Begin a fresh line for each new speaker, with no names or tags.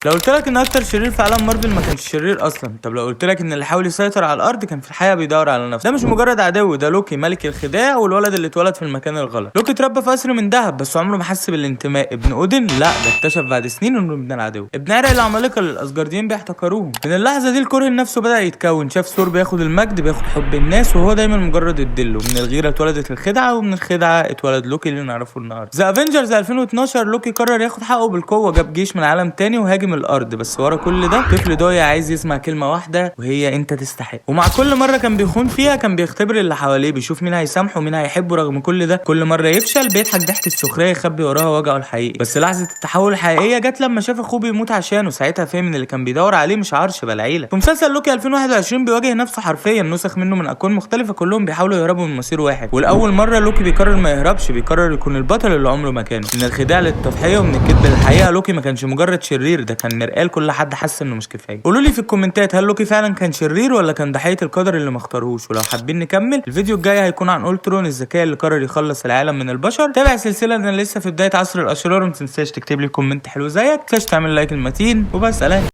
لو قلت لك ان اكتر شرير في عالم مارفل ما كانش شرير اصلا، طب لو قلت لك ان اللي حاول يسيطر على الارض كان في الحقيقة بيدور على نفسه، ده مش مجرد عدو، ده لوكي ملك الخداع والولد اللي اتولد في المكان الغلط. لوكي اتربى في قصر من ذهب بس عمره ما حس بالانتماء. ابن اودن؟ لا، ده اكتشف بعد سنين انه ابن العدو، ابن عرق العمالقة اللي الاسجارديين بيحتقروهم. من اللحظة دي الكره لنفسه بدا يتكون، شاف ثور بياخد المجد، بياخد حب الناس، وهو دايما مجرد الدل. ومن الغيرة اتولدت الخدعه، ومن الخدعه اتولد لوكي اللي نعرفه النهارده. The Avengers 2012 لوكي قرر ياخد حقه بالقوه، جاب جيش من عالم تاني وهاجم الارض. بس ورا كل ده طفل ضايع عايز يسمع كلمة واحدة وهي انت تستحق. ومع كل مرة كان بيخون فيها كان بيختبر اللي حواليه، بيشوف مين هيسامحه ومين هيحبه. رغم كل ده كل مرة يفشل بيضحك ضحكه سخرية يخبي وراها وجعه الحقيقي. بس لحظة التحول الحقيقية جت لما شاف اخوه بيموت عشانه، ساعتها فهم ان اللي كان بيدور عليه مش عرش بل عيله. في مسلسل لوكي 2021 بيواجه نفسه حرفيا، نسخ منه من اكوان مختلفة كلهم بيحاولوا يهربوا من مصير واحد. ولاول مرة لوكي بيقرر ما يهربش، بيقرر يكون البطل اللي عمره ما كانه. من الخداع للتضحية ومن الكذب للحقيقة، لوكي ما كانش مجرد شرير، ده كان مرآة لكل حد حس انه مش كفاية. قولوا لي في الكومنتات هل لوكي فعلا كان شرير ولا كان ضحية القدر اللي ما اختاروش؟ ولو حابين نكمل الفيديو الجاي هيكون عن اولترون الذكاء اللي قرر يخلص العالم من البشر. تابع السلسلة، انا لسه في بداية عصر الاشرار. وما تنساش تكتب لي comment حلو زيك، ما تنساش تعمل like المتين، وبس سلام.